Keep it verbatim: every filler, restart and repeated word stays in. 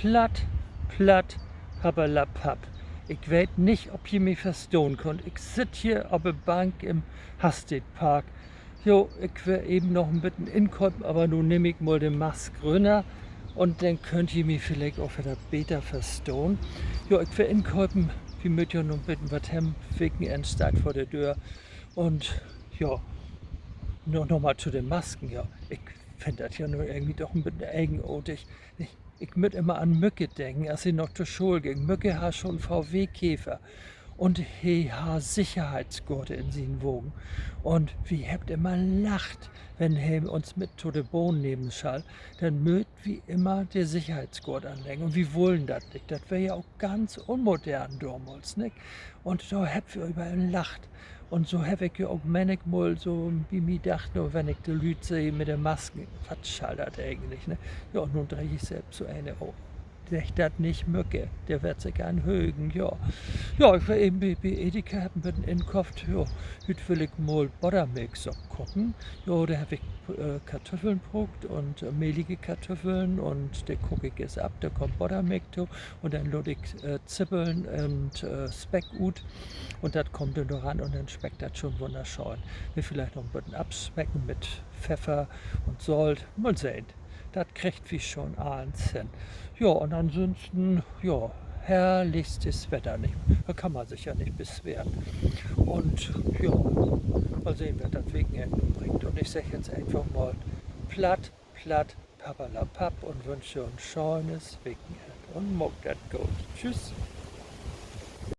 Platt, platt, papperlapapp. Ik weet nich, of ji mi verstahn köönt. Ik sitt hier op de Bank in'n Hastedtpark. Jo, ik weer even noch en beten inköpen, aver nu nehm ik mal de Mask rünner un denn köönt ji mi villicht ok wedder beter verstahn. Jo, ik weer inköpen, wi mööt ja noch en beten wat hebben, Wekenenn steiht vör de Döör. Un ja, nu noch mal to de Masken, ja. Ik finn dat ja nu irgendwie doch en beten egenaardig. Ik, ik mutt immer an Mücke denken, as he noch to School güng. Mücke harr schon V W Käfer. Un he harr Sicherheitsgurt in sien Wagen. Un wi hebbt immer lacht, wenn he uns mit to de Bahn nehmen schall, denn mööt wi immer de Sicherheitsgurt anleggen. Un wi wullen dat nich. Dat weer ja ok ganz unmodern domals, nich? Un dor hebbt wi över em lacht. Un so heff ik ja ok männichmal so bi mi dacht, nu, wenn ik de Lüüd seh mit de Masken, wat schall dat egentlich, ne? Ja, un nu dreeg ik sülvst so ene op. Segg dat nich Mücke, de warrt sik an högen, ja. Ja, ik weer even bi, bi Edeka, heff en beten inkofft, ja. Hüüt will ik mal Bottermelksopp koken. Ja, dor heff ik, äh, Kartuffeln bruukt un, äh, mehlige Kartuffeln un de kook ik eerst af, dor kummt Bottermelk to un denn laat ik, äh, Zippeln un, äh, Speck ut un dat kummt denn dor ran un denn smeckt dat schon wunnerschöön. Will villicht noch en beten afsmecken mit Pfeffer un Solt. Mal sehn. Dat kriegt wi schon allens hen. Ja, un ansünsten, ja, herrlichstes Wedder, nich? Dor kann man sik ja nich besweren. Un, ja, mal sehn, wat dat Wekenenn nu bringt. Un ik segg jetzt eenfach mal platt, platt, papperlapapp un wünsch jo en schönes Wekenenn. Un maakt dat goot. Tschüss.